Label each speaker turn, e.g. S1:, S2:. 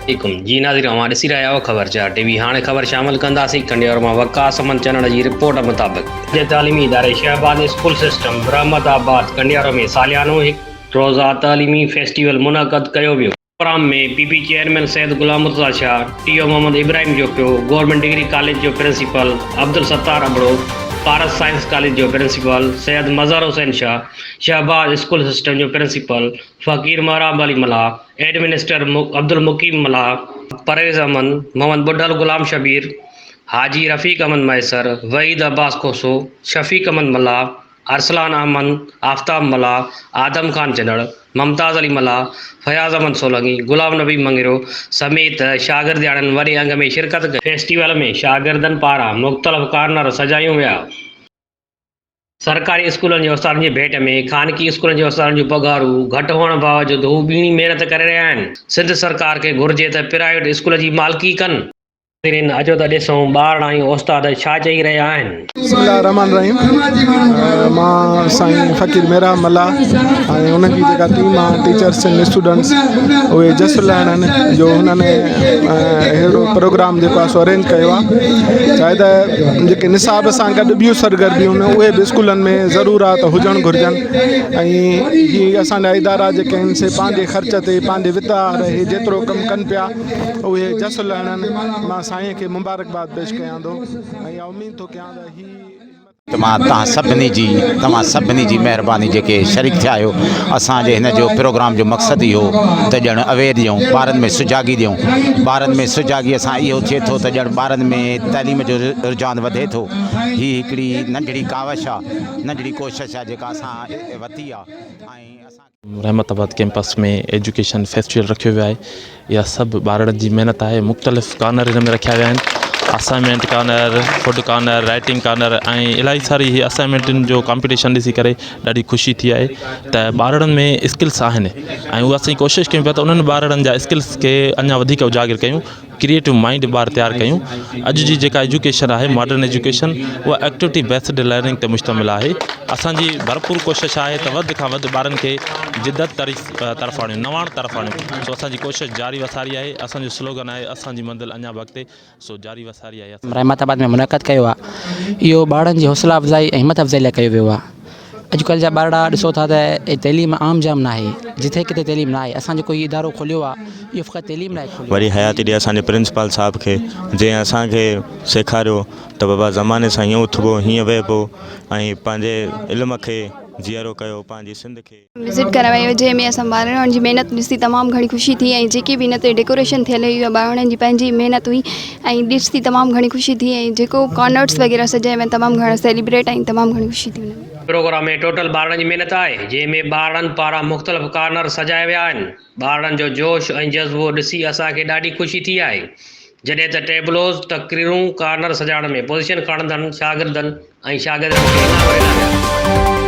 S1: عليڪم جي ناظرين اوهان ڏسي رهيا آهيو خبر چار ٽي وي هاڻي خبر شامل ڪنداسين ڪنڊيارو مان وقاص احمد چنڙ جي رپورٽ مطابق. جي تعليمي اداري شهباز اسڪول سسٽم رحمت آباد ڪنڊيارو ۾ ساليانو هڪ روزه تعليمي فيسٽيول منعقد ڪيو ويو. Programme ۾ P P chairman Syed Ghulam Murtaza Shah, T O Muhammad Ibrahim Jokhio, government degree college جو principal Abdul Sattar Abro, Paras science college جو principal Syed Mazhar Hussain Shah, Shahbaz school system جو principal فقير محراب علي ملاح، administer عبدالمقيم ملاح، پرويز احمد، محمد ٻڍل غلام شبير، حاجي رفيق احمد مهيسر، وحيد عباس کوسو، شفيق احمد ملاح، ارسلان احمد، آفتاب ملاح، آدم خان چنڙ، ممتاز علي ملاح، فياض احمد سولنگي، غلام نبي مڱريو سميت شاگردياڻين وڏي انگ ۾ شرڪت ڪئي. Festival ۾ شاگردن پاران مختلف ڪارنر سجايون ويا. سرڪاري اسڪولن جي استادن جي ڀيٽ ۾ خانگي اسڪولن جي استادن جون پگهارون گهٽ هئڻ باوجود هو ٻيڻي محنت ڪري رهيا آهن، سنڌ سرڪار کي گهرجي ته پرائيويٽ اسڪول جي مالڪي ڪن. ناظرين اچو ته ڏسون ٻارڙا ۽ استاد ڇا چئي رهيا آهن.
S2: بسم الله الرحمٰن الرحيم مان سائين فقير ميرا ملاح ۽ انهن جي جيڪا ٽيم آ ٽيچرس ۽ اسٽوڊنٽس اهي جس لهڻن جو هنن اهڙو پروگرام جيڪو آ سو ارينج ڪيو آ چاهي ته جيڪي نصاب سان گڏ ٻيون سرگرميون آهن اهي به اسڪولن ۾ ضرور آ ته هجڻ گهرجن ۽ هي اسان جا ادارا جيڪي آهن سي پنهنجي خرچ تي پنهنجي وت آهر هي جيترو ڪم ڪن پيا اهي جس لهڻن مان سائين کي مبارڪباد پيش ڪيان ٿو ۽ اها اميد ٿو ڪيان ته هي
S3: ته مان توهان سڀني جي توهان سڀني جي مهرباني جيڪي شريڪ ٿيا آهيو اسان جي هن جو پروگرام جو مقصد اهو ته ڄڻ اوير ڏيون ٻارن ۾ سجاڳي ڏيون ٻارن ۾ سجاڳي سان اهو ٿئي ٿو ته ڄڻ ٻارن ۾ تعليم جو رجحان وڌي ٿو هي هڪڙي ننڍڙي ڪاوش آ ننڍڙي ڪوشش آ جيڪا اسان ورتي آ ۽ اسان
S4: Rahmatabad campus ۾ education festival رکيو ويو آهي اها سڀ ٻارڙن جي محنت آهي مختلف ڪارنر هن ۾ رکيا ويا آهن assignment corner food corner writing corner ۽ الاهي ساري هي اسائنمينٽن جو ڪامپيٽيشن ڏسي ڪري ڏاڍي خوشي ٿي آهي ته ٻارڙن ۾ اسڪلس آهن ۽ اها اسين ڪوشش ڪيون پيا ته انهن ٻارڙن جا اسڪلس کي اڃا وڌيڪ اجاگر ڪيون ڪريئيٽو مائينڊ ٻار تيار ڪيون اڄ جي جيڪا ايجوڪيشن آهي ماڊرن ايجوڪيشن اها ايڪٽيوٽي بيسڊ لرننگ تي مشتمل آهي اسان جي ڀرپور ڪوشش آهي ته وڌ کان وڌ ٻارن کي جدت طرف آڻيون نواڻ طرف آڻيون سو اسان جي ڪوشش جاري و ساري آهي اسان جو سلوگن آهي اسان جي منزل اڃا به اڳتي سو جاري و ساري آهي.
S5: رحمت آباد ۾ منعقد ڪيو آهي اهو ٻارڙن جي حوصلا افزائي ۽ همت افزائي لاء ڪيو ويو آهي اڄڪلهه جا ٻارڙا ڏسو ٿا ته تعليم عام جام ناهي جٿي ڪٿي تعليم ناهي اسان جيڪو هي ادارو کوليو آهي اهو فقط تعليم لاء کوليو
S6: وري حياتي ڏي اسان جي پرنسپال صاحب کي جنهن اسان کي سيکاريو ته بابا زماني سان هيئن اٿبو هيئن ويهبو ۽ پنهنجي علم کي جيئرو ڪيو پنهنجي سنڌ کي.
S7: وزٽ ڪرڻ ويو جنهن ۾ اسان ٻارڙن جي محنت ڏسي تمام گهڻي خوشي ٿي ۽ جيڪي به هن تي ڊيڪوريشن ٿيل هئي اها ٻارڙن جي پنهنجي محنت هئي ۽ ڏسي تمام گهڻي خوشي ٿي ۽ جيڪو ڪارنرس وغيره سجايا ويا تمام گهڻا سيليبريٽ ۽ تمام گهڻي خوشي ٿي ان ۾.
S1: پروگرام ۾ ٽوٽل ٻارڙن جي محنت آهي جنهن ۾ ٻارڙن پاران مختلف ڪارنر سجايا ويا آهن ٻارڙن جو جوش ۽ جذبو ڏسي اسان کي ڏاڍي خوشي ٿي آهي جڏهن ته ٽيبلوز تقريرون ڪارنر سجائڻ ۾ پوزيشن کڻندڙ شاگردن ۽ شاگردن کي انعام ڏنا ويا.